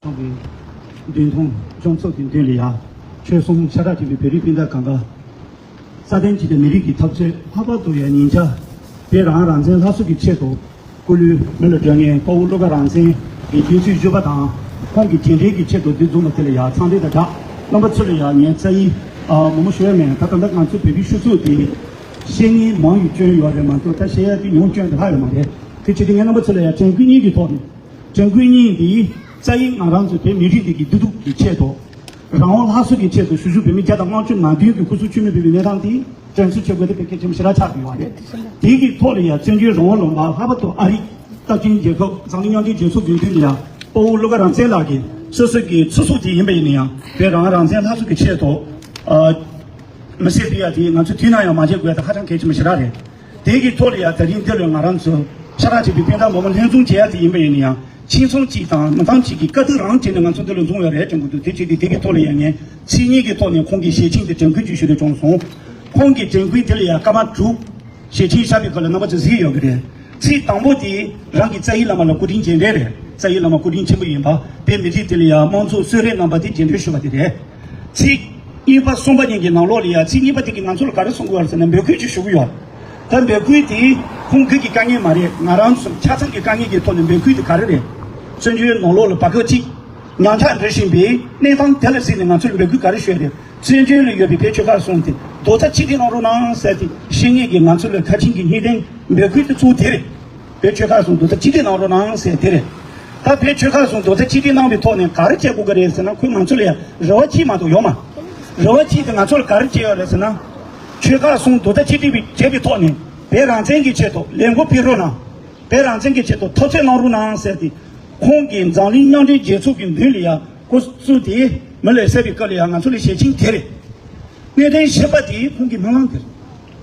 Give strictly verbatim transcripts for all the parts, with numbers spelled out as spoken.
ཚོགས་ཀྱི་མདུན་ཐོང་ལྗོངས་ཚོགས་ཀྱི་མདུན་ལ་ཡ། ཆོལ་གསུམ་ཤ་ཁྲག་གཅིག་པའི་བོད་རིགས་སྤུན་ཟླ་གང་ག་སྲ་བརྟན་གཅིག་དང་མི་རིགས་ཀྱི་འཐབ་རྩོད་ལྷག་པར་དུ་ཡ་ཉིན་ཆ་བོད་རང་རང་བཙན་སླར་གསོ་གྱི་ཆེད་དུ་སྐུ་ལུས་མི་ལ་སྤྲོད་མཁན་དཔའ་བོ་བློ་དགའ་རང་བཙན་གྱི་སྤྱོད་ཚུལ་བརྗོད་པ་དང་ཁོང་གི་རྗེས་འབྲེལ་གྱི་ཆེད་དུ་འདི་འཛོམས་པ་དེ་ལ་ཡ་འཚམས་འདྲི་དང་སྦྲགས་རྣམ་པ་ཚོ་ལ་ཡ་ངས་རྩ་ཡིག་ཨ་མང་པོ་ཞུ་ཡ་མེད། ད་ད་ལྟ་ང་ཚོ་བོད་པའི་ཤུགས་ཚོགས་དེ་བཤད་མཁན་མང་ཡོད་སྐྱོན་ཡོད་རེད་མ་གཏོགས་ད་བཤད་ཡ་དེ་ཉུང་སྐྱོན་དེ་ལྷག་ཡོད་མ་རེད། དེ་བྱེད་དུས་ངས་རྣམ་པ་ཚོ་ལ་ཡ་དྲན་སྐུལ་གཉིས་ཀྱི་ཐོག་ནས། དྲན་སྐུལ་གཉིས་འདིས་རྩ་ཡིག་ང་རང་ཚོ་བོད་མི་རིགས་འདི་གི་བདེ་སྡུག་གི་ཆེད་དུ། རང་དབང་སླར་གསོ་གི་ཆེད་དུ་ཞུ་ཞུ་བོད་མི་བརྒྱ་དང་ལྔ་བཅུ་ང་བདུན་གྱི་སྐུ་གཟུགས་མཆོད་མེ་ཕུལ་བའི་གནས་སྟངས་འདི་དྲན་གསོ་བྱེད་དགོས་དེ་བོད་སྐད་ཆེན་པོ་ཞེ་དྲག་ཆགས་ཡོད་པ་རེད། དེ་གི་ཐོག་ལ་ཡང་བཙན་བྱོལ་རང་དབང་ལུང་པ་ལྷག་པར་དུ་ཨ་རི་རྟག་བརྟན་རྒྱལ་ཁབ་འཛམ་གླིང་མཉམ་འབྲེལ་རྒྱལ་ཚོགས་ཀྱི་མདུན་ལ་ཡང་དཔའ་བོ་བློ་དགའ་རང་བཙན་ལགས་ཀྱིས་སོ་སོ་གི་ཚུགས་གསོ་དེ་ཡིན་པ་ཡིན་ན་ཡང་བོད་རང་དབང་རང་བཙན་སླར་གསོ་གི་ཆེད་དུ་ཨ། མི་སེར་སྤེལ་ཡ་དེ་ང་ཚོ་དུས་ནམ་ཡང་མ་བརྗེད་དགོས་ཡ་དེ་ཧ་ཅང་གལ་ཆེན་པོ་ཞེ་དྲག་རེད། དེ་གི་ཐོག་ལ་ཡ་ད་རིང་འདི་ལ་ང་རང་ཚོ་ཤ་ཁྲག་གཅིག་པའི་སྤུན་ཟླ་མང་པོ་ལྷན་འཛོམས་བྱེད་ཡ་དེ་ཡིན་པ་ཡིན་ན་ཡང་ཁྱིམ་ཚང་གཅིག་དང་མི་ཚང་གཅིག་གི་དཀའ་སྡུག་རང་བྱས་ནས་ང་ཚོ་འདི་ལ་འཛོམས་ཡོད་རེད་དྲན་གྱི་འདུག་དེ་བྱས་ཏེ་དེ་གི་ཐོག་ལ་ཡ་ངས་ཚིག་གཉིས་ཀྱི་ཐོག་ནས་ཁོང་གི་ཞལ་ཆེམས་དེ་དྲན་སྐུལ་ཅིག་ཞུ་འདོད་བྱུང་སོང་། ཁོང་གི་དྲན་སྐུལ་དེ་ལ་ཡ་སྐར་མ་དྲུག་ཞལ་ཆེམས་བཞག་པའི་སྐབས་ལ་རྣམ་པ་ཚོ་གཟིགས་ཡོད་ཀྱི་རེད། ཚིག་དང་པོ་དེ་རང་གི་རྩ་བའི་བླ་མ་ལ་སྐུ་དྲིན་རྗེས་དྲན་རེད། རྩ་བའི་བླ་མ་སྐུ་དྲིན་ཆེན་པོ་ཡིན་པ་བོད་མི་རིགས་དེ་ལ་ཡ་དམངས་གཙོ་གསོལ་རས་གནང་པ་དེ་རྗེས་དྲན་ཞུ་བ་དེ་རེད། ཚིག་གཉིས་པ་གསུམ་པ་གཉིས་ཀྱི་ནང་ལོགས་ལ་ཡ་ཚིག་གཉིས་པ་དེ་གིས་ང་ཚོ་ལ་ག་རེ་གསུང་གི་ཡོད་རེད་ཟེར་ན་འབོད་སྐུལ་ཅིག་ཞུ་གི་ཡོད། ད་འབོད་སྐུལ་དེ་ཁོང་སྒེར་གྱི་དཀའ་ངལ་མ་རེད། ང་རང་ཚོ་ཆ་ཚང་གི་དཀའ་ངལ་གྱི་ཐོག་ནས་འབོད་སྐུལ་དེ་ག་རེ་རེད། བཙན་བྱོལ་ནང་ལོགས་ལ་བར་སྐབས་གཅིག་ཉམས་ཆག་འགྲོ་བཞིན་པའི་གནས་སྟངས་དེ་ལ་གཟིགས་ནས་ང་ཚོས་འབོད་སྐུལ་ག་རེ་ཞུས་རེད། བཙན་བྱོལ་ལ་ཡོད་པའི་བོད་ཆོལ་ཁ་གསུམ་དེ་རྡོག་རྩ་གཅིག་སྒྲིལ་གནང་རོགས་གནང་ཟེར་ཏེ་བཤད་མཁན་གྱི་ང་ཚོ་ལ་གལ་ཆེན་གྱི་སྙིང་དོན་འབོད་སྐུལ་དེ་གཙོ་བོ་དེ་རེད། བོད་ཆོལ་ཁ་གསུམ་རྡོག་རྩ་གཅིག་སྒྲིལ་གནང་རོགས་གནང་ཟེར་དེ་རེད། ད་བོད་ཆོལ་ཁ་གསུམ་རྡོག་རྩ་གཅིག་སྒྲིལ་གནང་བའི་ཐོག་ནས་ག་རེ་བྱེད་དགོས་ཀྱི་རེད་ཟེར་ན་ཁོས་ང་ཚོ་ལ་ཡང་རེ་བ་གཅིག་མ་གཏོགས་ཡོད་མ། རེ་བ་གཅིག་དེ་ང་ཚོ་ལ་ག་རེ་བྱས་ཡོད་རེད་ཟེར་ན། ཆོལ་ཁ་གསུམ་རྡོག་རྩ་གཅིག་སྒྲིལ་བྱས་པའི་ཐོག་ནས་བོད་རང་བཙན་གྱི་ཆེད་དུ་ལས་འགུལ་སྤེལ་རོགས་གནང་། བོད་རང་བཙན་གྱི་ཆེད་དུ་འཐབ་རྩོད་གནང་རོགས་གནང་ཟེར་ཏེ། ཁོང་གིས་འཛམ་གླིང་མཉམ་འབྲེལ་རྒྱལ་ཚོགས་ཀྱི་མདུན་ལ་ཡང་སྐུ་གཟུགས་དེ་མི་ལ་གསལ་བའི་སྐབས་ལ་ཡང་ང་ཚོ་ལ་ཞལ་ཆེམས་དེ་རེད། གནད་དོན་བཞི་པ་དེ་ཁོང་གིས་མི་མང་དེ་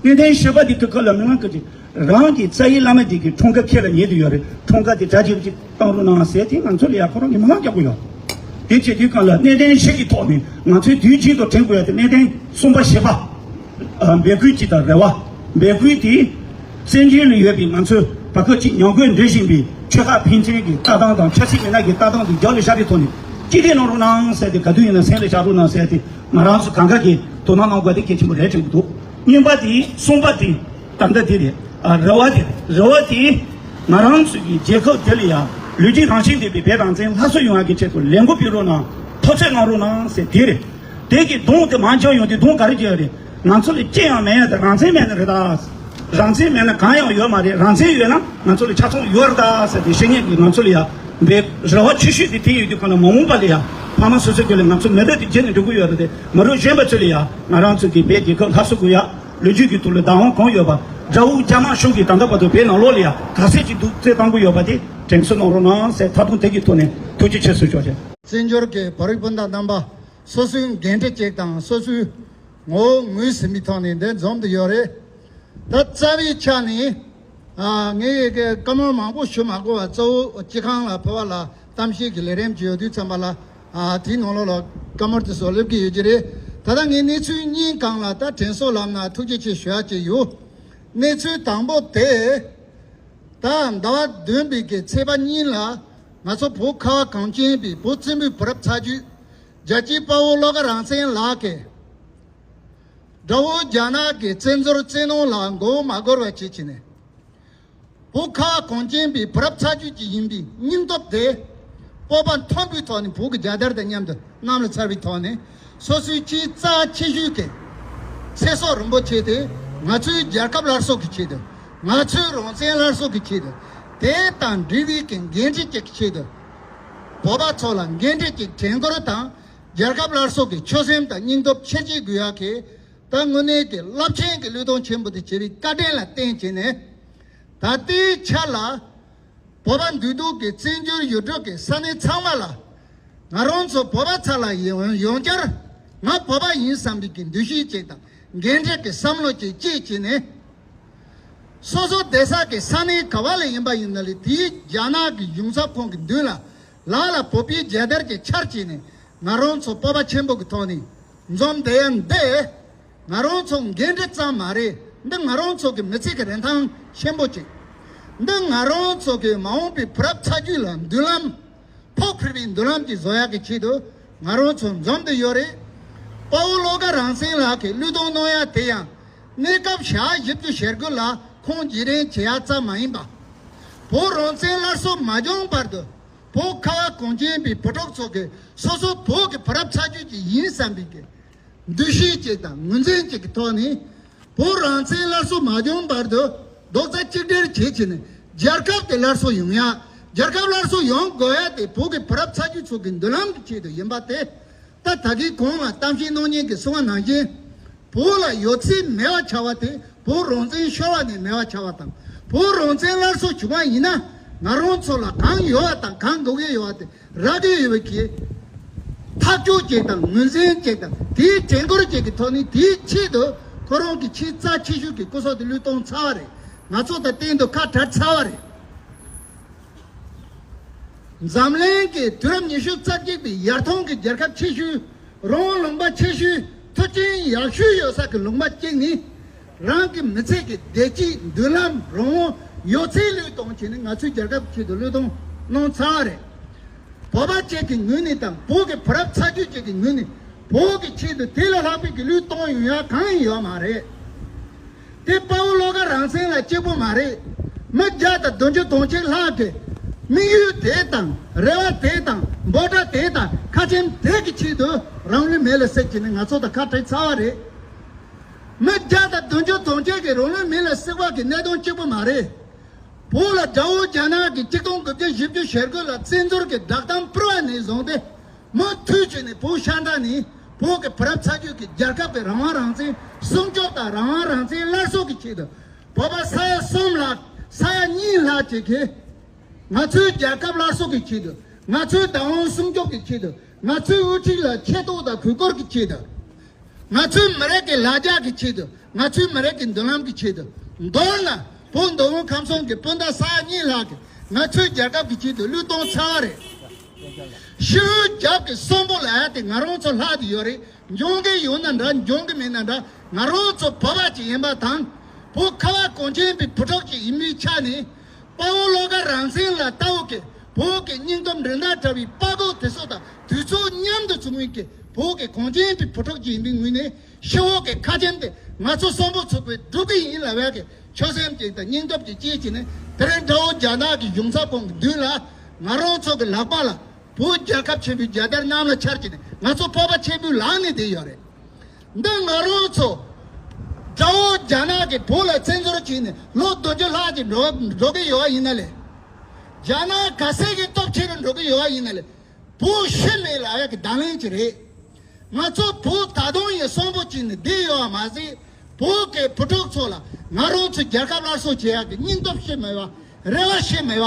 རེད། གནད་དོན་བཞི་པ་དེ་གི་སྐབས་ལ་མི་མང་གི་རང་གི་རྩ་བའི་བླ་མ་དེ་གི་འཁྲུངས་སྐར་ཁྱེད་ལ་ཉེ་དུ་ཡོད་རེད། འཁྲུངས་སྐར་དེ་གྲ་རྒྱས་ཅིག་བཏང་རོགས་གནང་ཟེར་དེ་ང་ཚོ་ལ་ཡང་ཁོ་རང་གིས་མི་མང་རྒྱག་གི་ཡོད། དེ་བྱེད་དུས་སྐབས་ལ་གནད་དོན་བཞི་གི་ཐོག་ནས་ང་ཚོས་དུས་རྒྱུན་དུ་དྲན་དགོས་ཡ་དེ་གནད་དོན་གསུམ་པ་བཞི་པ། ཨ། འབོད་སྐུལ་གཅིག་དང་རེ་བ། འབོད་སྐུལ་དེ། བཙན་བྱོལ་ལ་ཡོད་པའི་ང་ཚོའི་བར་སྐབས་ཅིག་ཉམས་རྒུད་འགྲོ་བཞིན་པའི་ཆོལ་ཁ་ཕན་ཚུན་གྱི་ལྟ་སྟངས་དང་ཆབ་སྲིད་མི་སྣ་གི་ལྟ་སྟངས་དེ་རྒྱབ་ལ་བཞག་པའི་ཐོག་ནས་གཅིག་སྒྲིལ་གནང་རོགས་གནང་ཟེར་ཏེ་ག་དུས་ཡིན་ན་སེམས་ལ་བཞག་རོགས་གནང་ཟེར་ཏེ་ང་རང་ཚོ་གང་ག་གིས་དོ་སྣང་གནང་དགོས་དེ་གལ་ཆེན་པོ་རེད་དྲན་གྱི་འདུག་གཉིས་པ་དེ། གསུམ་པ་དེ། ད་ལྟ་དེ་རེད། ཨ། རེ་བ་དེ་རེད། རེ་བ་དེ། ང་རང་ཚོ་གི་རྒྱལ་ཁབ་དེ་ལ་ཡང་ལོ་རྒྱུས་རང་བཞིན་ལྡན་པའི་བོད་རང་བཙན་སླར་གསོ་ཡོང་ཡག་གི་ཆེད་དུ་ལས་འགུལ་སྤེལ་རོགས་གནང་། འཐབ་རྩོད་གནང་རོགས་གནང་ཟེར་དེ་རེད། དེ་གི་གདོང་དེ་མར་འཇོག་ཡོང་དུས་གདོང་ག་རེ་རྒྱག་རེད། ང་ཚོ་ལ་ཅི་ཡང་མེད་ཡ་དེ་རང་བཙན་མེད་ནི་རེད་ད། རང་བཙན་མེད་ན་གང་ཡང་ཡོད་མ་རེད། རང་བཙན་ཡོད་ན་ང་ཚོ་ལ་ཆ་ཚང་ཡོད་རེད་ད་ཟེར་ཏེ་བཤད་མཁན་གྱི་ང་ཚོ་ལ་ཡང་བའི་རེ་བ་ཆེ་ཤོས་དེ་དེ་ཡོད་དུས་གང་ལ་མ་འོངས་པ་ལ་ཡང་ཕ་མ་སོ་སོ་ཁྱོད་ལ་ང་ཚོ་མེ་མདའ་དེ་བརྒྱབ་ནས་འགྲོ་གི་ཡོད་རེད་དེ། མི་རབས་གཞོན་པ་ཚོ་ལ་ཡང་ང་རང་ཚོ་གི་བོད་རྒྱལ་ཁབ་སླར་གསོ་དགོས་ཡ། ལོ་རྒྱུས་ཀྱི་ཐོག་ལ་བདག་དབང་གང་ཡོད་པ། དགྲ་བོ་རྒྱ་དམར་གཞུང་གིས་ད་ལྟ་བར་དུ་བོད་ནང་ལོགས་ལ་ཡང་ག་ཚད་ཅིག་སྡུག་རྩེད་བཏང་གི་ཡོད་པ་དེ་དྲན་གསོ་གནང་རོགས་གནང་ཟེར་ཐབ་ཐུང་དེ་གི་ཐོག་ནས་ཐུགས་རྗེ་ཆེ་ཞུ་ཆོག་ཅེས། བཙན་བྱོལ་གྱི་བོད་རིགས་སྤུན་ཟླ་རྣམ་པ། སོ་སོའི་འགན་འཁྲི་ཅིག་དང་སོ་སོའི་ངོ་བོ་ངོས་ཟིན་པའི་ཐོག་ནས་འདིར་འཛོམས་ཏེ་ཡོད་རེད། ད་རྩ་བའི་ཆ་ནས། ཨ། ངས་ཀྱི་བཀའ་མོལ་མང་པོ་ཞུ་མ་དགོས་པ། གཙོ་བོ་སྤྱི་ཁང་ལ་བོད་པ་ལ་གཏམ་བཤད་ཀྱི་ལས་རིམ་ཅིག་ཡོད་དུས་ཙམ་པ་ལ། ཨ། དེའི་ནང་ལོགས་ལ་བཀའ་མོལ་དེ་ཚོ་སླེབས་ཀྱི་ཡོད་ཀྱི་རེད། ད་ལྟ་ངས་གནས་ཚུལ་གཉིས་སྒང་ལ་ད་དྲན་གསོ་ལབ་ན་ཐུགས་རྗེ་ཆེ་ཞུ་ཡ་ཅིག་ཡོད། གནས་ཚུལ་དང་པོ་དེ། ད་ཟླ་བ་བདུན་པའི་གི་ཚེས་པ་གཉིས་ལ་ང་ཚོ་བོད་ཁ་བ་གངས་ཅན་པའི་བོད་བཙན་པོའི་བུ་རབས་ཚ་རྒྱུད་རྒྱལ་གཅེས་དཔའ་བོ་བློ་དགའ་རང་བཙན་ལགས་ཀྱིས་དགྲ་བོ་རྒྱ་ནག་གི་བཙན་འཛུལ་བཙན་གནོན་ལ་མགོ་བོ་མ་སྒུར་བ་བྱེད་ཀྱི་ནས། བོད་ཁ་བ་གངས་ཅན་པའི་བུ་རབས་ཚ་རྒྱུད་ཅིག་ཡིན་པའི་སྙིང་སྟོབས་དེ་སྤོབས་པ་མཐོན་པོའི་ཐོག་ནས་བོད་ཀྱི་རྒྱལ་དར་དང་མཉམ་དུ་གནམ་ལ་འཚེར་བའི་ཐོག་ནས་སོ་སོའི་ཆེས་རྩ་ཆེ་ཤོས་ཀྱི་ཚེ་སྲོག་རིན་པོ་ཆེ་དེ་ང་ཚོའི་རྒྱལ་ཁབ་སླར་གསོ་གི་ཆེད་དུ། ང་ཚོའི་རང་བཙན་སླར་གསོ་གི་ཆེད་དུ། དེ་དང་འབྲེལ་བའི་གི་འགན་འཁྲི་ཅིག་གི་ཆེད་དུ། བོད་པ་ཚོ་ལ་འགན་འཁྲི་ཅིག་དྲན་སྐུལ་དང་རྒྱལ་ཁབ་སླར་གསོ་གི་ཆོད་སེམས་དང་སྙིང་སྟོབས་ཆེར་སྐྱེད་དགོས་ཡག་གི། ད་དངོས་གནས་ཀྱི་རླབས་ཆེན་གྱི་བློས་གཏོང་ཆེན་པོ་དེ་བྱེད་པའི་བཀའ་དྲིན་ལ་བརྟེན་བྱས་ནས། ད་ལྟའི་ཆ་ལ་བོད་པ་འདུས་སྡོད་ཀྱི་བཙན་བྱོལ་ཡུལ་གྲུ་གི་ས་གནས་ཚང་མ་ལ་ང་རང་ཚོ་བོད་པ་ཚོ་ལ་ཡང་ཡང་བསྐྱར་ང་བོད་པ་ཡིན་བསམ་པའི་གི་འདུ་ཤེས་ཅིག་དང་འགན་འཁྲི་གི་བསམ་བློ་ཅིག་སྐྱེས་བྱས་ནས། སོ་སོ་བསྡད་ས་གི་ས་གནས་ག་བ་ལ་ཡིན་པ་ཡིན་ན་ལས་དེའི་རྒྱ་ནག་གི་གཞུང་ཚབ་ཁང་གི་མདུན་ལ་ལག་ལ་བོད་པའི་རྒྱལ་དར་གྱི་ཆར་བྱས་ནས་ང་རང་ཚོ་སྤོབས་པ་ཆེན་པོ་གི་ཐོག་ནས་འཛོམས་བསྡད་ཡ་འདི། ང་རང་ཚོ་འགན་འཁྲི་ཙམ་མ་རེད། འདི་ང་རང་ཚོ་གི་མི་ཚེ་གི་རིན་ཐང་ཆེན་པོ་ཅིག་འདི་ང་རང་ཚོ་གི་མ་འོངས་པའི་བུ་རབས་ཚ་རྒྱུད་ལ་མདུན་ལམ། ཕུགས་འཕེར་བའི་མདུན་ལམ་ཅིག་བཟོ་ཡག་གི་ཆེད་དུ་ང་རང་ཚོ་འཛོམས་བསྡད་ཡོད་རེད། དཔའ་བོ་བློ་དགའ་རང་བཙན་ལགས་ཀྱིས་བློས་གཏོང་གནང་ཡག་དེ་ཡང་གནས་སྐབས་ཞག་བཞི་བཅུ་ཞེ་དགུ་ལ་ཁོང་རྗེས་དྲན་བྱེད་ཡག་ཙམ་མ་ཡིན་པ། བོད་རང་བཙན་སླར་གསོ་མ་བྱུང་བར་དུ་བོད་ཁ་བ་གངས་ཅན་པའི་བུ་ཕྲུག་ཚོ་གིས་སོ་སོ་བོད་ཀྱི་བུ་རབས་ཚ་རྒྱུད་ཅིག་ཡིན་བསམ་པའི་གི་འདུ་ཤེས་ཅིག་དང་ངོས་འཛིན་ཅིག་གི་ཐོག་ནས། བོད་རང་བཙན་སླར་གསོ་མ་བྱུང་བར་དུ་རྡོག་རྩ་གཅིག་སྒྲིལ་བྱེད་བྱས་ནས་རྒྱལ་ཁབ་དེ་སླར་གསོ་ཡོང་ཡ། རྒྱལ་ཁབ་སླར་གསོ་ཡོང་དགོས་ཡ་དེ་བོད་ཀྱི་བུ་རབས་ཚ་རྒྱུད་ཚོ་གི་མདུན་ལམ་གྱི་ཆེད་དུ་ཡིན་པ་དེ། ད་ད་གིན་གོང་ལ་གཏམ་བཤད་གནང་མཁན་གྱིས་གསུངས་པ་ནང་བཞིན། བོད་ལ་ཡོད་ཚད་མེད་པ་ཆགས་པ་དེ་བོད་རང་བཙན་ཤོར་བ་ནས་མེད་པ་ཆགས་པ་དང་། བོད་རང་བཙན་སླར་གསོ་བྱུང་བ་ཡིན་ན་ང་རང་ཚོ་ལ་གང་ཡོད་པ་དང་གང་དགོས་ཀྱི་ཡོད་པ་དེ་རག་གི་ཡོད་པའི་གི་ཐག་གཅོད་ཅིག་དང་ངོས་འཛིན་ཅིག་དང་དེའི་དྲན་སྐུལ་ཅིག་གི་ཐོག་ནས་དེའི་ཆེད་དུ་ཁོ་རང་གི་ཆེས་རྩ་ཆེ་ཤོས་ཀྱི་སྐུ་སྲོག་དེ་བློས་གཏོང་ཚར་བ་རེད། ང་ཚོ་དང་གཏན་དུ་ཁ་བྲལ་ཚར་བ་རེད། འཛམ་གླིང་གི་དུས་རབས་ཉི་ཤུ་རྩ་གཅིག་པའི་ཡར་ཐོན་གྱི་རྒྱལ་ཁབ་ཆེ་ཤོས། རང་དབང་ལུང་པ་ཆེ་ཤོས། མཐུན་རྐྱེན་ཡག་ཤོས་ཡོད་ས་གི་ལུང་པ་གཅིག་ནི། རང་གི་མི་ཚེ་གི་བདེ་སྐྱིད་མདུན་ལམ་རང་དབང་ཡོད་ཚད་བློས་གཏོང་བྱས་ནས་ང་ཚོའི་རྒྱལ་ཁབ་ཆེད་དུ་བློས་གཏོང་གནང་ཚར་བ་རེད། བོད་པ་གཅིག་གི་ངོས་ནས་དང་བོད་ཀྱི་བུ་རབས་ཚ་རྒྱུད་གཅིག་གི་ངོས་ནས་བོད་ཀྱི་ཆེད་དུ་དེ་ལས་ལྷག་པའི་གི་བློས་གཏོང་ཡོང་ཡ་གང་ཡང་ཡོད་མ་རེད། དེ་དཔའ་བོ་བློ་དགའ་རང་བཙན་ལ་གཅིག་པོ་མ་རེད། མི་བརྒྱ་དང་བདུན་ཅུ་དོན་གཅིག་ལྷག་གི་དམིགས་ཡུལ་དེ་དང་རེ་བ་དེ་དང་འབོད་སྒྲ་དེ་དང་ཁ་ཆེམས་དེ་གི་ཆེད་དུ་རང་ལུས་མེ་ལ་བསྲེགས་ཀྱི་ནི་ང་ཚོ་དང་ཁ་བྲལ་ཚར་བ་རེད། མི་བརྒྱ་དང་བདུན་ཅུ་དོན་གཅིག་གི་རང་ལུས་མེ་ལ་བསྲེགས་པ་གི་གནད་དོན་གཅིག་པོ་མ་རེད། བོད་ལ་དགྲ་བོ་རྒྱ་ནག་གིས་གཅིག་སྟོང་དགུ་བརྒྱ་བཞི་བཅུ་ཞེ་དགུ་ལ་བཙན་འཛུལ་གྱི་བསྒྲགས་གཏམ་ཕུལ་བ་ནས་བཟུང་སྟེ། མུ་མཐུད་བྱས་ནས་བོད་ཤར་ནུབ་ནས་བོད་ཀྱི་བུ་རབས་ཚ་རྒྱུད་ཀྱི་རྒྱལ་ཁབ་ཀྱི་རང་དབང་རང་བཙན་སྲུང་སྐྱོབ་དང་རང་དབང་རང་བཙན་སླར་གསོ་གི་ཆེད་དུ། བོད་པ་ས་ཡ་གསུམ་ལྷག་ས་ཡ་གཉིས་ལྷག་ཅིག་གིས་ང་ཚོའི་རྒྱལ་ཁབ་སླར་གསོ་གི་ཆེད་དུ། ང་ཚོའི་བདག་དབང་སྲུང་སྐྱོབ་ཀྱི་ཆེད་དུ། ང་ཚོའི་དབུ་ཁྲིད་ལ་ཆེ་མཐོང་དང་གུས་བཀུར་གྱི་ཆེད་དུ། ང་ཚོའི་མི་རིགས་ཀྱི་ལ་རྒྱ་གི་ཆེད་དུ། ང་ཚོའི་མི་རིགས་ཀྱི་མདུན་ལམ་གྱི་ཆེད་དུ། མདོར་ན་བོད་མདོ་དབུས་ཁམས་གསུམ་གྱི་སྤུན་ཟླ་ས་ཡ་གཉིས་ལྷག་གིས་ང་ཚོའི་རྒྱལ་ཁབ་ཀྱི་ཆེད་དུ་བློས་གཏོང་ཚར་བ་རེད། ཕྱི་དབུས་རྒྱབ་ཀྱི་གསོན་པོ་ལ་ཡ་དེ་ང་རང་ཚོ་ལྷག་ཏུ་ཡོད་རེད། འབྱུང་གི་ཡོད་ན་འདྲ་འབྱུང་གི་མེད་ན་འདྲ་ང་རང་ཚོ་བོད་པ་ཅིག་ཡིན་པ་དང་། བོད་ཁ་བ་གངས་ཅན་པའི་བུ་ཕྲུག་ཅིག་ཡིན་པའི་ཆ་ནས། དཔའ་བོ་བློ་དགའ་རང་བཙན་ལ་ལྟ་བུ་གི་བོད་ཀྱི་སྙིང་སྟོབས་འགྲན་ཟླ་བྲལ་བའི་དཔའ་རྒོད་དེ་ཚོ་དང་དུས་ཚོད་མཉམ་དུ་བྱུང་བའི་གི་བོད་ཀྱི་གངས་ཅན་པའི་བུ་ཕྲུག་ཅིག་ཡིན་པའི་ངོས་ནས་ཕྱི་དབུས་ཀྱི་ཁ་ཆེམས་དེ་ང་ཚོ་གསོན་པོ་ཚུགས་པའི་སྒྲུབ་ཀྱི་ཡིན་ལབ་ཡག་གི་ཆོད་སེམས་ཅིག་དང་སྙིང་སྟོབས་ཅིག་སྐྱེས་བྱས་ནས། དེ་རིང་དགྲ་བོ་རྒྱ་ནག་གི་གཞུང་ཚབ་ཁང་གི་མདུན་ལ་ང་རང་ཚོ་གི་ལག་པ་ལ་བོད་རྒྱལ་ཁབ་ཆེན་པོའི་རྒྱལ་དར་གནམ་ལ་འཕྱར་བྱས་ནས་ང་ཚོ་སྤོབས་པ་ཆེན་པོའི་ལངས་ནས་བསྡད་ཡོད་རེད། འདི་ང་རང་ཚོ་དགྲ་བོ་རྒྱ་ནག་གིས་བོད་ལ་བཙན་འཛུལ་བྱས་ནས་ལོ་བདུན་ཅུ་ལྷག་ཅིག་འགྲོ་འགྲོ་གི་ཡོད་པ་ཡིན་ན་ལས། རྒྱ་ནག་ག་ཚད་ཀྱི་སྟོབས་ཆེ་རུ་འགྲོ་གི་ཡོད་པ་ཡིན་ན་ལས། བོད་ཤི་མེད་ལབ་ཡག་གི་བརྡ་ལན་ཅིག་རེད། ང་ཚོ་བོད་ད་དུང་ཡང་གསོན་པོ་བྱས་ནས་བསྡད་ཡོད་པ་མ་ཟད། བོད་ཀྱི་བུ་ཕྲུག་ཚོ་ལ་ང་རང་ཚོའི་རྒྱལ་ཁབ་སླར་གསོ་བྱེད་ཡག་གི་སྙིང་སྟོབས་ཤི་མེད་པ། རེ་བ་ཤི་མེད་པ།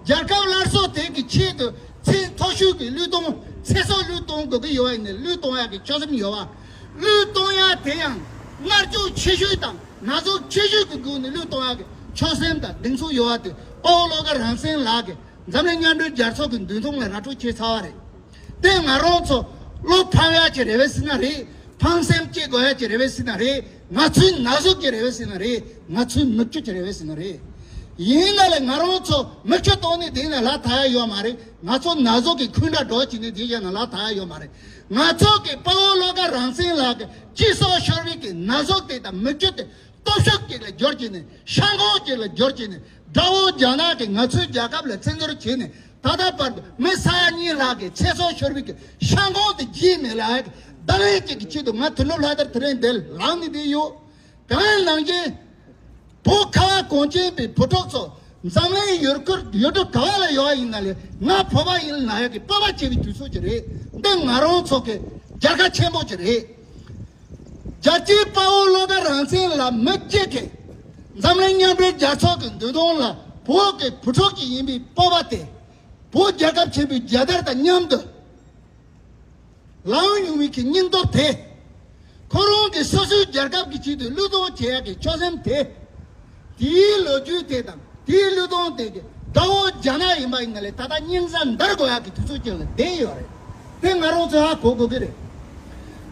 རྒྱལ་ཁབ་སླར་གསོ་དེ་གི་ཆེད་དུ་ཚད་མཐོ་ཤོས་ཀྱི་བློས་གཏོང་། ཚེ་སྲོག་བློས་གཏོང་དགོས་ཀྱི་ཡོད་པ་ཡིན་ན་བློས་གཏོང་ཡག་གི་ཆོད་སེམས་ཡོད་པ། བློས་གཏོང་ཡག་དེ་ཡང་མངར་སྐྱུག་ཆེ་ཤོས་དང་ན་ཟུག་ཆེ་ཤོས་ཀྱི་སྒོ་ནས་བློས་གཏོང་ཡག་གི་ཆོད་སེམས་དང་གདེང་ཚོད་ཡོད་པ་དེ་དཔའ་བོ་བློ་དགའ་རང་བཙན་ལགས་ཀྱིས་འཛམ་གླིང་མཉམ་འབྲེལ་རྒྱལ་ཚོགས་ཀྱི་མདུན་ཐོག་ལ་ར་སྤྲོད་བྱས་ཚར་བ་རེད། དེ་ང་རང་ཚོ་བློ་ཕམ་ཡག་ཅིག་རེད་པས་ཟེར་ན་རེད། ཕངས་སེམས་སྐྱེ་དགོས་ཡག་ཅིག་རེད་པས་ཟེར་ན་རེད། ང་ཚོའི་ན་ཟུག་ཅིག་རེད་པས་ཟེར་ན་རེད། ང་ཚོའི་མིག་ཆུ་ཅིག་རེད་པས་ཟེར་ན་རེད། ཡིན་ན་ལས་ང་རང་ཚོ་མིག་ཆུ་བཏང་ནས་བསྡད་ན་ལ་ཐ་ཡག་ཡོད་མ་རེད། ང་ཚོ་ན་ཟུག་གི་ཁུན་སྒྲ་སྒྲོག་བྱས་ནས་བསྡད་བཞག་ན་ལ་ཐ་ཡག་ཡོད་མ་རེད། ང་ཚོ་གི་དཔའ་བོ་བློ་དགའ་རང་བཙན་ལགས་ཀྱི་སྤྱི་སྲོག་ཤོར་བའི་གི་ན་ཟུག་དེ་དང་མིག་ཆུ་དེ་སྟོབས་ཤུགས་ཅིག་ལ་བསྒྱུར་བྱས་ནས་ཤ་འཁོན་ཅིག་ལ་བསྒྱུར་བྱས་ནས། དགྲ་བོ་རྒྱ་ནག་གིས་ང་ཚོའི་རྒྱལ་ཁབ་ལ་བཙན་འཛུལ་བྱས་ནས་ད་ལྟ་བར་དུ་མི་ས་ཡ་གཉིས་ལྷག་གི་ཚེ་སྲོག་ཤོར་བའི་གི་ཤ་འཁོན་དེ་བརྗེད་མེད་ལ་བརྡ་ལན་ཅིག་གི་ཆེད་དུ་ང་དོན་གྲུབ་ལྷ་དར་དེ་རིང་འདིར་ལངས་ནས་བསྡད་ཡོད། དེ་ནང་བཞིན་བོད་ཁ་བ་གངས་ཅན་པའི་བུ་ཕྲུག་ཚོ་འཛམ་གླིང་ཡུལ་གུར་ཡུལ་གྲུ་ག་བ་ལ་ཡོད་པ་ཡིན་ན་ལས་ང་བོད་པ་ཡིན་ལབ་ཡག་གི་སྤོབས་པ་ཆེ་བའི་དུས་ཚོད་ཅིག་རེད། འདི་ང་རང་ཚོ་གི་རྒྱལ་ཁ་ཆེན་པོ་ཅིག་རེད། རྒྱལ་གཅེས་དཔའ་བོ་བློ་དགའ་རང་བཙན་ལགས་མི་གཅིག་གིས་འཛམ་གླིང་མཉམ་འབྲེལ་རྒྱལ་ཚོགས་ཀྱི་མདུན་ཐོག་ལ་བོད་ཀྱི་བུ་ཕྲུག་ཅིག་ཡིན་པའི་སྤོབས་པ་དེ། བོད་རྒྱལ་ཁབ་ཆེན་པོའི་རྒྱལ་དར་དང་མཉམ་དུ་ལངས་ཡོང་བའི་གི་སྙིང་སྟོབས་དེ། ཁོ་རང་གི་སོ་སོའི་རྒྱལ་ཁབ་ཀྱི་ཆེད་དུ་བློས་གཏོང་བྱེད་ཡག་གི་ཆོད་སེམས་དེ། དེའི་ལོ་རྒྱུས་དེ་དང་དེའི་བློས་གཏོང་དེ་གི་དགྲ་བོ་རྒྱ་ནག་ཡིན་པ་ཡིན་ན་ལས་ད་ལྟ་སྙིང་རྗེ་འདར་དགོས་ཡག་གི་དུས་ཚོད་ཅིག་ལ་བསྡད་ཡོད་རེད། དེ་ང་རང་ཚོས་ཧ་གོ་དགོས་ཀྱི་རེད།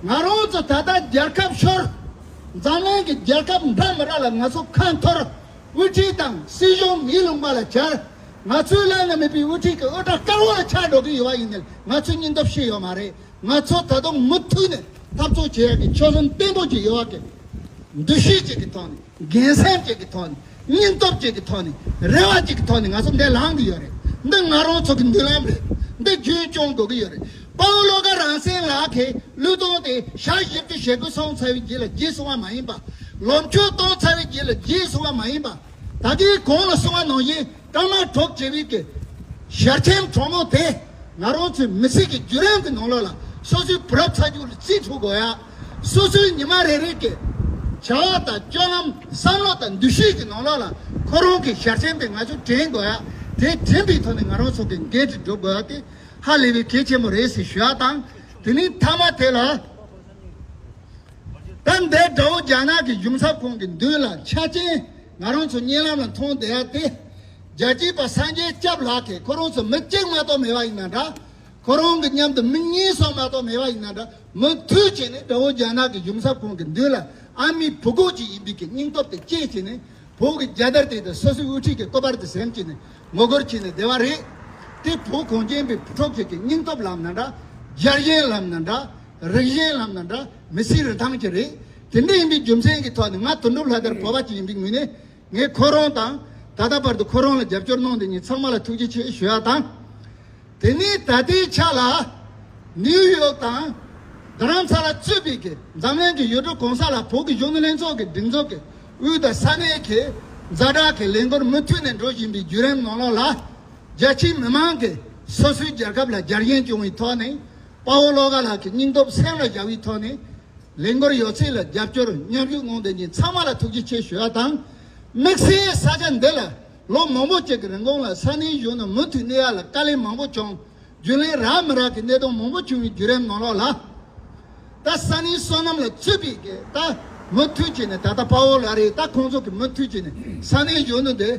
ང་རང་ཚོ་ད་ལྟ་རྒྱལ་ཁབ་ཤོར། འཛམ་གླིང་གི་རྒྱལ་ཁབ་འདྲ་མི་འདྲ་ལ་ང་ཚོ་ཁ་འཐོར། དབུ་ཁྲིད་དང་སྲིད་གཞུང་མིའི་ལུང་པ་ལ་གྱར། ང་ཚོའི་བླ་ན་མེད་པའི་དབུ་ཁྲིད་ཀྱི་དབུ་སྐྲ་དཀར་བོ་ལ་ཆགས་འགྲོ་གི་ཡོད་པ་ཡིན་ནའི་ང་ཚོས་སྙིང་སྟོབས་ཤེས་ཡོད་མ་རེད། ང་ཚོ་ད་དུང་མུ་མཐུད་ནས་འཐབ་རྩོད་བྱེད་ཡག་གི་ཆོད་སེམས་བརྟན་པོ་ཅིག་ཡོད་པ་གི། འདུ་ཤེས་ཅིག་གི་ཐོག་ནས། འགན་སེམས་ཅིག་གི་ཐོག་ནས། སྙིང་སྟོབས་ཅིག་གི་ཐོག་ནས། རེ་བ་ཅིག་གི་ཐོག་ནས་ང་ཚོ་འདིར་ལངས་ཀྱི་ཡོད་རེད། འདི་ང་རང་ཚོ་གི་མདུན་ལམ་རེད། འདི་རྒྱུན་སྐྱོང་དགོས་ཀྱི་ཡོད་རེད། དཔའ་བོ་བློ་དགའ་རང་བཙན་ལགས་ཀྱིས་བློས་གཏོང་དེ་ཞག་བཞི་བཅུ་ཞེ་དགུ་སོང་ཚར་བའི་རྗེས་ལ་རྗེས་སོང་བ་མ་ཡིན་པ། ལོ་མཆོད་གཏོང་ཚར་བའི་རྗེས་ལ་རྗེས་སོང་བ་མ་ཡིན་པ། ད་ལྟའི་གོང་ལ་གསུངས་པ་ནང་བཞིན་སྐར་མ་དྲུག་བྱེད་པའི་གི་ཞལ་ཆེམས་གྲོགས་མོ་དེ་ང་རང་ཚོའི་མི་ཚེ་གི་བརྒྱུད་རིམ་གི་ནང་ལོགས་ལ་སོ་སོའི་བུ་རབས་ཚ་རྒྱུད་ལ་རྩིས་ཐུབ་དགོས་ཡ། སོ་སོའི་ཉི་མ་རེ་རེ་གི་བྱ་བ་དང་སྤྱོད་ལམ་བསམ་བློ་དང་འདུ་ཤེས་ཀྱི་ནང་ལོགས་ལ་ཁོ་རང་གི་ཞལ་ཆེམས་དེ་ང་ཚོས་དྲན་དགོས་ཡ། དེ་དྲན་པའི་ཐོག་ནས་ང་རང་ཚོ་གི་འགན་དེ་སྒྲུབ་དགོས་ཡ་དེ་ཧ་ལས་པའི་གལ་ཆེན་པོ་རེད་ཟེར་ཞུ་ཡ་དང་། དེ་ནས་མཐའ་མ་དེ་ལ། ད་འདིར་དགྲ་བོ་རྒྱ་ནག་གི་གཞུང་ཚབ་ཁང་གི་མདུན་ལ་ཆ་རྐྱེན་ང་རང་ཚོ་གཉིད་ལམ་ལ་མཐོང་བསྡད་ཡ་དེ། རྒྱལ་གཅེས་པ་སངས་རྒྱས་སྐྱབས་ལགས་ཀྱིས་ཁོ་རང་ཚོ་མི་གཅིག་མ་གཏོགས་མེད་པ་ཡིན་ན་འདྲ། ཁོ་རང་གི་མཉམ་དུ་མི་གཉིས་སོགས་མ་གཏོགས་མེད་པ་ཡིན་ན་འདྲ། མུ་མཐུད་བྱས་ནས་དགྲ་བོ་རྒྱ་ནག་གི་གཞུང་ཚབ་ཁང་གི་མདུན་ལ་ཨ་མའི་བུ་རྒོད་ཅིག་ཡིན་པའི་གི་སྙིང་སྟོབས་དེ་སྐྱེས་བྱས་ནས། བོད་ཀྱི་རྒྱལ་དར་དེ་དང་སོ་སོའི་དབུ་ཁྲིད་ཀྱི་སྐུ་པར་དེ་ཟིན་བྱས་ནས་ངོ་རྒོལ་བྱས་ནས་བསྡད་པ་རེད། དེ་བོད་གངས་ཅན་པའི་བུ་ཕྲུག་ཅིག་གི་སྙིང་སྟོབས་ལབ་ན་འདྲ། རྒྱལ་ཞེན་ལབ་ན་འདྲ། རིགས་ཞེན་ལབ་ན་འདྲ། མི་ཚེའི་རིན་ཐང་ཅིག་རེད། དེ་འདྲ་ཡིན་པའི་རྒྱུ་མཚན་གྱི་ཐོག་ནས་ང་དོན་གྲུབ་ལྷ་དར་བོད་པ་ཅིག་ཡིན་པའི་ངོས་ནས་ངས་ཁོ་རང་དང་ད་ལྟ་བར་དུ་ཁོ་རང་ལ་རྒྱབ་སྐྱོར་གནང་མཁན་ཚང་མ་ལ་ཐུགས་རྗེ་ཆེ་ཞུ་ཡ་དང་། དེ་ནས་ད་ལྟའི་ཆ་ལ་ནིའུ་ཡོག་དང་རྡ་རམ་ས་ལ་གཙོས་པའི་གི་འཛམ་གླིང་གི་ཡུལ་གྲུ་གང་ས་ལ་བོད་ཀྱི་གཞོན་ནུ་ལྷན་ཚོགས་ཀྱི་སྒྲིག་འཛུགས་ཀྱི་དབུས་དང་ས་གནས་ཀྱི་ཛ་དྲག་གི་ལས་འགུལ་མུ་མཐུད་ནས་འགྲོ་བཞིན་པའི་བརྒྱུད་རིམ་ནང་ལོགས་ལ། རྒྱ་ཆེའི་མི་མང་གིས་སོ་སོའི་རྒྱལ་ཁབ་ལ་རྒྱལ་ཞེན་བྱུང་བའི་ཐོག་ནས་དཔའ་བོ་བློ་དགའ་ལགས་ཀྱི་སྙིང་སྟོབས་སེམས་ལ་བཞག་པའི་ཐོག་ནས། ལས་འགུལ་ཡོད་ཚད་ལ་རྒྱབ་སྐྱོར་མཉམ་ཞུགས་གནང་བསྡད་མཁན་ཚང་མ་ལ་ཐུགས་རྗེ་ཆེ་ཞུ་བ་དང་། དམིགས་བསལ་ས་ཆ་འདི་ལ་ལོ་མང་པོ་ཅིག་གི་རིང་གོང་ལ་ས་གནས་གཞོན་ནུ་མུ་མཐུད་གནས་ཡག་ལ་དཀའ་ལས་མང་པོ་བྱུང་། རྒྱུན་ལས་རག་མི་རག་གི་གནད་དོན་མང་པོ་བྱུང་བའི་བརྒྱུད་རིམ་ནང་ལོགས་ལ། ད་ས་གནས་བསོད་ནམས་ལ་གཙོས་པའི་གི་ད་མུ་མཐུད་བྱས་ནས་ད་ལྟ་དཔའ་བོ་ལགས་རེད། ད་ཁོང་ཚོ་གི་མུ་མཐུད་བྱས་ནས་ས་གནས་གཞོན་ནུ་འདི་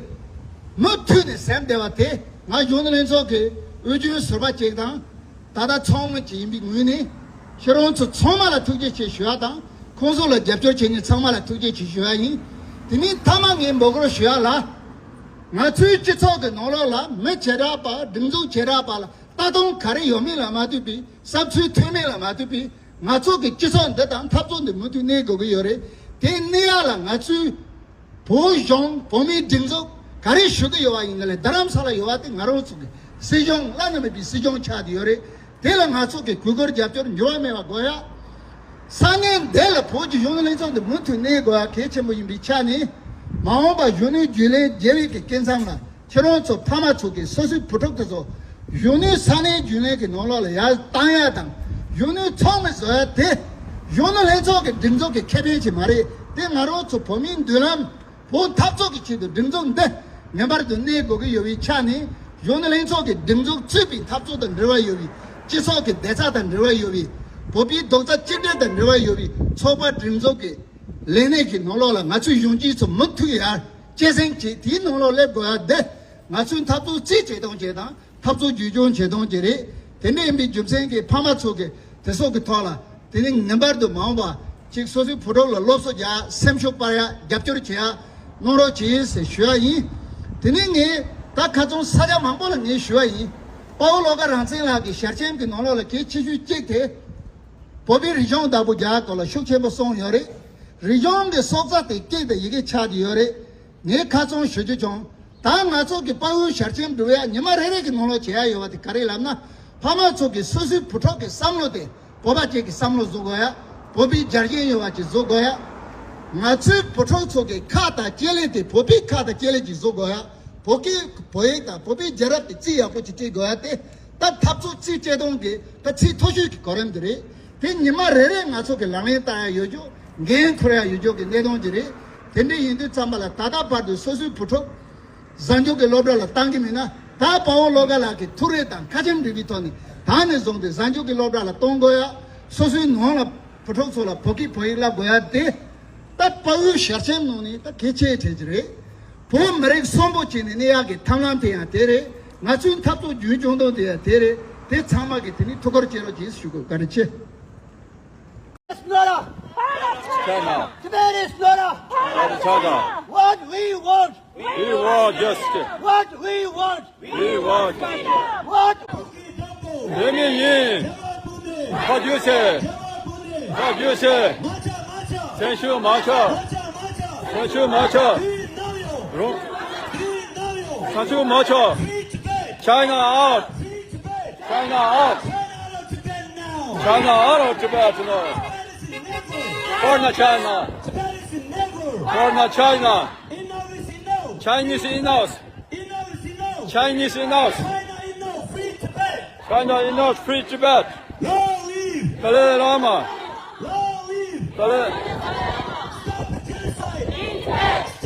མུ་མཐུད་ནས་ཟིན་བསྡད་པ་དེ་ང་གཞོན་ནུ་ལྷན་ཚོགས་ཀྱི་དབུས་རྒྱུན་ཟུར་པ་ཅིག་དང་། ད་ལྟ་ཚོགས་མི་ཅིག་ཡིན་པའི་ངོས་ནས་ཁྱེད་རང་ཚོ་ཚང་མ་ལ་ཐུགས་རྗེ་ཆེ་ཞུ་བ་དང་། ཁོང་ཚོ་ལ་རྒྱབ་སྐྱོར་བྱེད་མཁན་ཚང་མ་ལ་ཐུགས་རྗེ་ཆེ་ཞུ་བ་ཡིན། དེ་ནས་མཐའ་མ་ངས་འབོད་སྐུལ་ཞུ་ཡ་ལ། ང་ཚོའི་སྤྱི་ཚོགས་ཀྱི་ནང་ལོགས་ལ་མི་བྱེ་བྲག་པ་སྒྲིག་འཛུགས་བྱེ་བྲག་པ་ལ་ལྟ་སྟངས་ག་རེ་ཡོད་མེད་ལ་མ་ལྟོས་པའི་བསམ་ཚུལ་མཐུན་མིན་ལ་མ་ལྟོས་པའི་ང་ཚོ་གི་སྤྱི་ཚོགས་འདི་དང་འཐབ་རྩོད་འདི་མུ་མཐུད་གནས་དགོས་ཀྱི་ཡོད་རེད། དེ་གནས་ཡ་ལ་ང་ཚོའི་བོད་གཞུང་བོད་མིའི་སྒྲིག་འཛུགས་ག་རེ་ཞུ་གི་ཡོད་པ་ཡིན་ན་ལས་རྡ་རམ་ས་ལ་ཡོད་པ་དེ་ང་རང་ཚོ་གི་སྲིད་གཞུང་བླ་ན་མེད་པའི་སྲིད་གཞུང་ཆགས་བསྡད་ཡོད་རེད། དེ་ལ་ང་ཚོ་གི་གུས་བཀུར་རྒྱབ་སྐྱོར་འགྱུར་བ་མེད་པ་དགོས་ཡ། ས་གནས་འདི་ལ་བོད་ཀྱི་གཞོན་ནུ་ལྷན་ཚོགས་འདི་མུ་མཐུད་གནས་དགོས་ཡ་གལ་ཆེན་པོ་ཡིན་པའི་ཆ་ནས། མ་འོངས་པ་གཞོན་ནུའི་རྒྱུན་ལས་རྒྱལ་བའི་གི་སྐུ་མཚམས་ལ་ཁྱེད་རང་ཚོ་ཕ་མ་ཚོ་གི་སོ་སོའི་བུ་ཕྲུག་དེ་ཚོ་གཞོན་ནུའི་ས་གནས་རྒྱུན་ལས་ཀྱི་ནང་ལོགས་ལ་ཡར་བཏང་ཡ་དང་། གཞོན་ནུའི་ཚོགས་མི་བཟོ་ཡ་དེ་གཞོན་ནུ་ལྷན་ཚོགས་ཀྱི་སྒྲིག་འཛུགས་ཀྱི་ཁེ་ཕན་ཞིག་མ་རེད། དེ་ང་རང་ཚོ་བོད་མིའི་མདུན་ལམ། བོད་འཐབ་རྩོད་ཀྱི་ཆེད་དུ་སྒྲིག་འཛུགས་འདི་ངེས་པར་དུ་གནས་དགོས་ཀྱི་ཡོད་པའི་ཆ་ནས། གཞོན་ནུ་ལྷན་ཚོགས་ཀྱི་སྒྲིག་འཛུགས་གཙོས་པའི་འཐབ་རྩོད་དང་འབྲེལ་བ་ཡོད་པའི། སྤྱི་ཚོགས་ཀྱི་བདེ་རྩ་དང་འབྲེལ་བ་ཡོད་པའི། བོད་པའི་རྡོག་རྩ་གཅིག་སྒྲིལ་དང་འབྲེལ་བ་ཡོད་པའི་ཚོགས་པ་སྒྲིག་འཛུགས་ཀྱི་ལས་གནས་ཀྱི་ནང་ལོགས་ལ་ང་ཚོའི་གཞོན་སྐྱེས་ཚོ་མུ་མཐུད་ཡར་སྐྱེད་སྲིང་བྱེད། དེའི་ནང་ལོགས་སླེབས་དགོས་ཡ་འདི་ང་ཚོའི་འཐབ་རྩོད་རྩིས་བྱེད་སྟངས་བྱེད་སྟངས། འཐབ་རྩོད་རྒྱུན་སྐྱོང་བྱེད་སྟངས་ཅིག་རེད། དེ་འདྲ་ཡིན་པའི་རྒྱུ་མཚན་གྱིས་ཕ་མ་ཚོ་གིས་དེ་སོགས་ཀྱི་ཐོག་ལ་དེ་ནི་ངེས་པར་དུ་མ་འོངས་པ་ཅིག་སོ་སོའི་བུ་ཕྲུག་ལ་སློབ་གསོ་རྒྱག་སེམས་ཤུགས་སྤར་ཡ་རྒྱབ་སྐྱོར་བྱེད་ཡ་གནང་རོགས་བྱེད་ཟེར་ཞུ་ཡ་ཡིན། དེ་ནི་ངས་ད་ཁ་ཚོན་ས་ཆ་མང་པོ་ལ་ངས་ཞུ་ཡ་ཡིན། དཔའ་བོ་བློ་དགའ་རང་བཙན་ལགས་ཀྱི་ཞལ་ཆེམས་ཀྱི་ནང་ལོགས་ལ་གལ་ཆེ་ཤོས་གཅིག་དེ་བོད་པའི་རིག་གཞུང་བདག་པོ་རྒྱག་སྐོར་ལ་ཤུགས་ཆེན་པོ་གསུངས་ཡོད་རེད། རིག་གཞུང་གི་སྲོག་རྩ་དེ་སྐད་དང་ཡི་གེ་ཆགས་ཀྱི་ཡོད་རེད། ངས་ཁ་ཚོན་ཞུ་རྒྱུ་བྱུང་། ད་ང་ཚོ་གི་དཔའ་བོའི་ཞལ་ཆེམས་འགྲུབ་ཡ་ཉི་མ་རེ་རེ་གི་ནང་ལོགས་བྱེད་ཡ་ཡོད་པ་དེ་ག་རེ་ལབ་ན། ཕ་མ་ཚོ་གི་སོ་སོའི་བུ་ཕྲུག་གི་བསམ་བློ་དེ་བོད་པ་ཅིག་གི་བསམ་བློ་བཟོ་དགོས་ཡ། བོད་པའི་རྒྱལ་ཞེན་ཡོད་པ་ཅིག་བཟོ་དགོས་ཡ། ང་ཚོའི་བུ་ཕྲུག་ཚོ་གི་ཁ་དང་སྐྱེ་ལས་དེ་བོད་པའི་ཁ་དང་སྐྱེ་ལས་ཅིག་བཟོ་དགོས་ཡ། བོད་སྐད་བོད་ཡིག་དང་བོད་པའི་རྒྱལ་རབས་དེ་རྩིས་ཡག་པོ་ཅིག་སྤྲད་དགོས་ཡ་དེ། ད་འཐབ་རྩོད་རྩིས་སྤྲད་སྟངས་ཀྱི་ད་ཚིག་མཐོ་ཤོས་ཀྱི་གོ་རིམ་དེ་རེད། དེ་ཉི་མ་རེ་རེ་ང་ཚོ་གི་ལག་ལེན་བསྟར་ཡ་ཡོད་རྒྱུ། འགན་འཁུར་ཡ་ཡོད་རྒྱུ་གི་གནད་དོན་ཅིག་རེད། དེ་འདྲ་ཡིན་དུས་ཙམ་པ་ལ་ད་ལྟ་བར་དུ་སོ་སོའི་བུ་ཕྲུག་གཟའ་མཇུག་གི་སློབ་གྲྭ་ལ་བཏང་གི་མེད་ན། ད་དཔའ་བོ་བློ་དགའ་ལགས་ཀྱི་ཐུགས་རེ་དང་ཁ་ཆེམས་འགྲིག་པའི་ཐོག་ནས་ད་ནས་བཟུང་སྟེ་གཟའ་མཇུག་གི་སློབ་གྲྭ་ལ་གཏོང་དགོས་ཡ། སོ་སོའི་ནང་ལ་བུ་ཕྲུག་ཚོ་ལ་བོད་སྐད་བོད་ཡིག་བསླབ་དགོས་ཡ་དེ། ད་དཔའ་བོའི་ཞལ་ཆེམས་ནང་ནས་ད་གལ་ཆེ་གྲས་ཅིག་རེད། བོད་མི་རིགས་གསོན་པོ་བྱས་ནས་གནས་ཡག་གི་ཐབས་ལམ་དེ་ཡང་དེ་རེད། ང་ཚོའི་འཐབ་རྩོད་རྒྱུན་སྐྱོང་སྟངས་དེ་ཡང་དེ་རེད། དེ་ཚང་མ་གི་དེ་ནི་ཐུགས་ཁུར་བྱེད་རོགས་གྱིས་ཞུ་དགོས། བཀའ་དྲིན་ཆེ། China. Tibet is not a China. What we want. We want justice. What we want. We want. What? What do you say? What do you say? Sanction march. Sanction march. Sanction march. China out. China out. China out of Tibet. No. Corner China. Corner China. Chinese enough. Chinese enough. China enough. Free Tibet. Long live. Dalai Lama. Long live. Dalai. Stop the genocide.